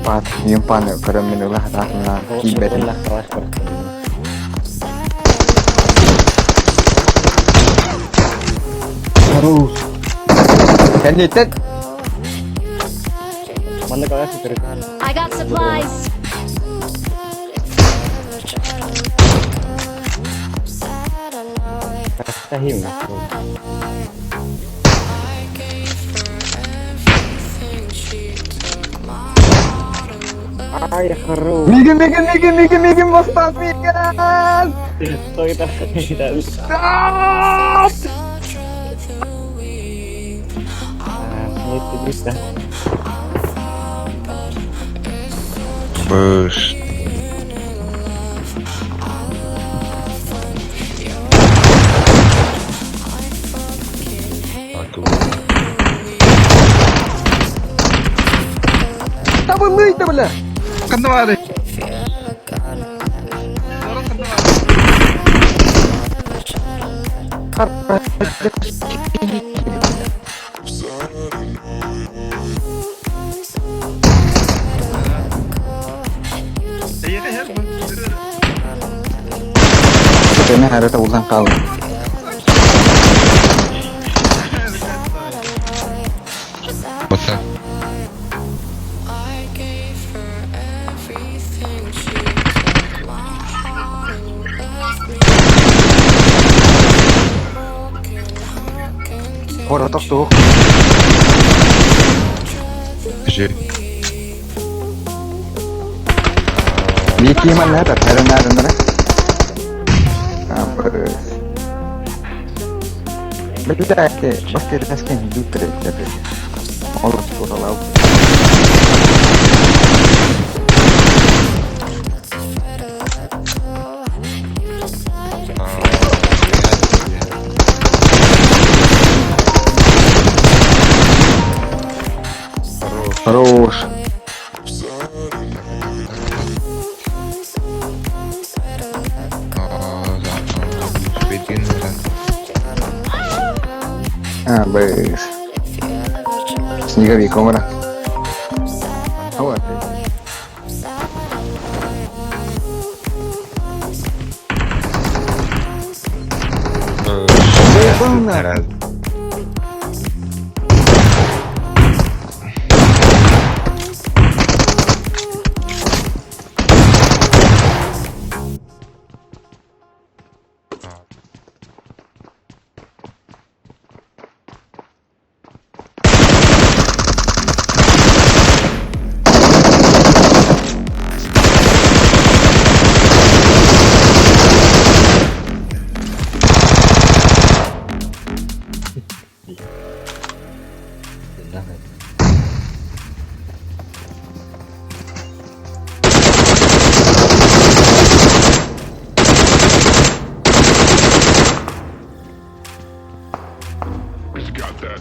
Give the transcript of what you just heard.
Паат, юмпаны көрөммүн ыла сатаатым тиийбэтим. Хорош. Кэнниттэн Манна калаш сытырыкаан. I got supplies. Тахим. Ай, хорош. Мигин, мигин, мигин, мигин, мигин, бастан, мигин! Стой, Stop! Быш. Табыллый да бля! Ханна баары? Кэнэ хара табыллан хаалла. Баса. Хоро тохтуох. Же. Биир манна таттара наадандара. Абыс. Биллээки баскетаскен дуттare тэпэ. Олус туралау. Хорош. Хорош. Абыс. Снеговик умра. Вот. Раз. Got that.